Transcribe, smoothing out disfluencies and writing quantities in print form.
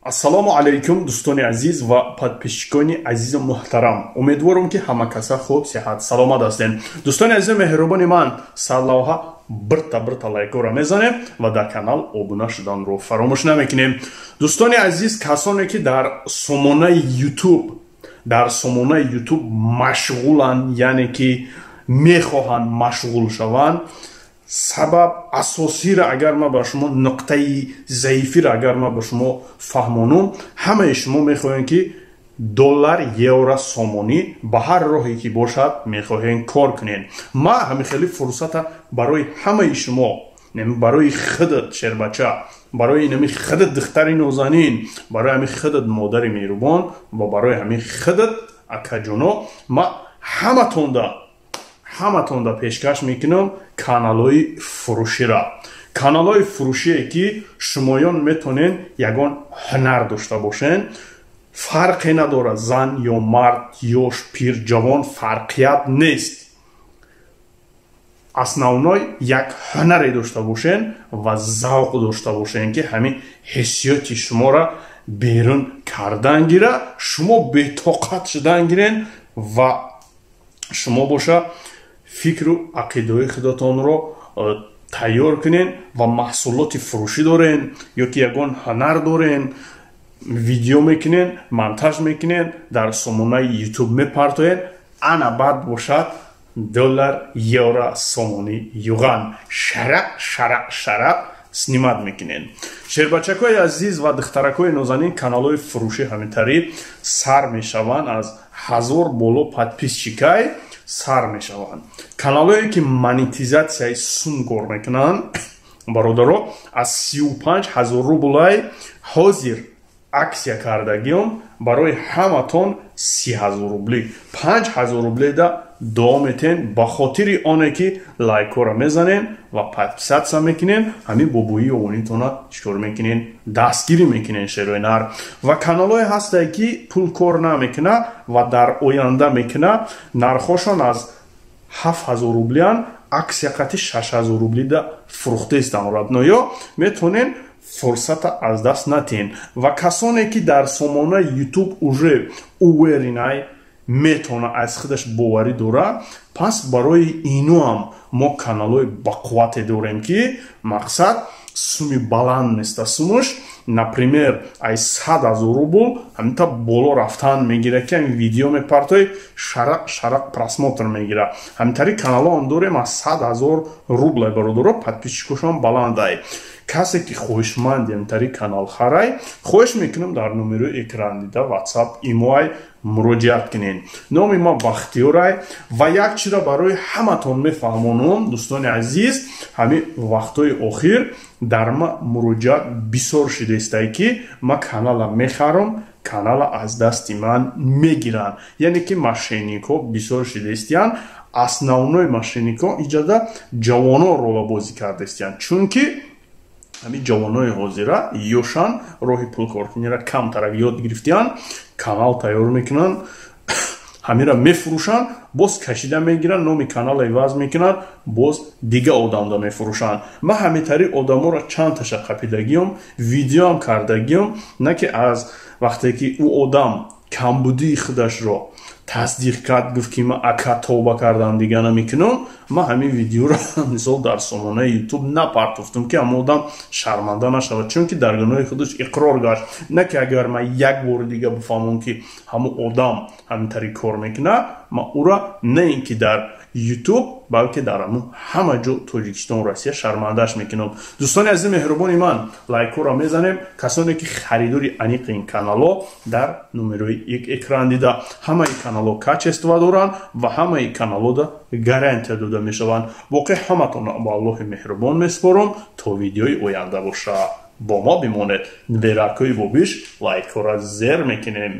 Ассалому алайкум, дӯстони азиз ва подписчикони азизу муҳтарам. Умедворам, ки ҳама каса хуб, сиҳат, саломат ҳастем. Дӯстони азизу меҳрубони ман, сарлавҳа бирта бирта лайкора мезанем ва дар канал обуна шуданро фаромӯш намекунем. Дӯстони азиз, касоне ки дар сомонаи YouTube машғуланд, яъне ки мехоҳанд машғул шаванд, сабаб асосиро агар ман ба шумо, нуқтаи заифиро агар ман ба шумо фаҳмонум, ҳамаи шумо мехоҳем, ки доллар, евро, сомонӣ ба ҳар роҳе ки бошад мехоҳем кор кунем. Ман ҳамин хеле фурсата барои ҳамаи шумо, барои худат, шербача, барои инами худат, духтари нозанин, барои ҳамин худат, модари меҳрубон, ва барои ҳамин худат, акаҷоно, ман ҳаматонда пешкаш мекунам каналҳои фурӯшира, каналҳои фурӯшие ки шумоён метонед ягон ҳунар дошта бошед. Фарқе надорад, зан ё мард, ёш, пир, ҷавон, фарқият нест. Основной як ҳунаре дошта бошен ва завқ дошта бошен, ки ҳамин ҳиссиёти шуморо берун кардан гира, шумо бетоқат шудан гирен ва шумо боша фикру ақидаҳои худатонро тайёр кунен ва маҳсулоти фурӯшӣ дорен ё ки ягон ҳунар дорен, видео мекунен, монтаж мекунен, дар сомонаи Ютуб мепартоен. Ана баъд бошад доллар, евро, сомонӣ, юан шарақ шарақ шарақ снимать мекунен. Шербачакҳои азиз ва духтаракҳои нозанин, каналҳои фурӯшӣ ҳаминтари сар мешаванд, аз 1000 боло подписчикай сар мешаванд. Каналҳое ки монетизатсияи сум кор мекунанд, бародаро, аз 35 000 рублай. Ҳозир акция кардагиём барои ҳаматон 30 000 рубли, 5000 рубледа дуо метен, ба хотири оне ки лайкҳоро мезанем ва подписаться мекунем. Ҳамин бобоии овонитона чикор мекунен? Дастгирӣ мекунен, шерои нар. Ва каналҳое ҳастае, ки пул кор намекуна ва дар оянда мекуна, нархҳошон аз 7000 рублиан, акция қати 6000 рублида фурӯхтаистан. Родной, метонен фурсата аз даст натиҳен. Ва касоне ки дар сомонаи Ютуб уже уверенный, метавона, аз худаш боварӣ дора, пас барои инуам мо каналҳои бақуввате дорем, ки мақсад суми баланд неста. Сумуш, например, ай 100 000 рубл ҳаминта боло рафтан мегира, ки ҳамин видео мепартои, шарақ шарақ просмотр мегира. Ҳаминтари каналҳоам дорем аз 100 000 рублай, бародаро, подписчикошон баландай. Касе ки хоҳишманди ҳаминтари канал харай, хоҳиш мекунам, дар номерои экран дида WhatsApp, имоай муроҷиат кунед. Номи ма Бахтиёрай. Ва як чизро барои ҳаматон мефаҳмонам, дӯстони азиз: ҳамин вақтҳои охир дар ма муроҷиат бисёр шидаистае, ки ма канала мехарам, канала аз дасти ман мегиранд, яъне ки мошенникҳо бисёр шидаистиянд. Основной мошенникҳо иҷода ҷавонон ролабозӣ кардаистиянд, чунки ҳамин ҷавонои ҳозира ёшан, роҳи пулкоркуниро камтарак ёд гирифтиянд, канал тайёр мекунанд, ҳамира мефурӯшанд, боз кашида мегиранд, номи канала иваз мекунанд, боз дига одамда мефурӯшанд. Ман ҳамитари одаморо чанд таша қапидагиём, видеоам кардагиём, на ки аз вақте ки ӯ одам камбудии худашро тасдиқ кард, гуфт ки ман, ака, тавба кардам, дига намекунам, ман ҳамин видеоро, мисол, дар сомонаи Ютуб напартофтам, ки ҳама одам шарманда нашавад, чунки дар гуноҳи худаш иқрор гашт. На ки агар ман як бори дига бифаҳмам, ки ҳамон одам ҳамин тари кор мекунад, ман ӯра на ин ки дар Ютуб, балки дар ҳамун ҳама ҷо, Тоҷикистон, Россия, шармандаш мекунам. Дӯстони азизи меҳрубони ман, лайкҳоро мезанем. Касоне ки харидори аниқи ин каналҳо, дар номерои экран дида. Ҳамаи каналҳо качество доранд ва ҳамаи каналҳода гарантия дода мешаванд. Боқӣ ҳаматонро ба Аллоҳи меҳрубон месупорам. То видеои оянда боша, бо мо бимонед. Беракҳои бобиш лайкҳоро зер мекунем.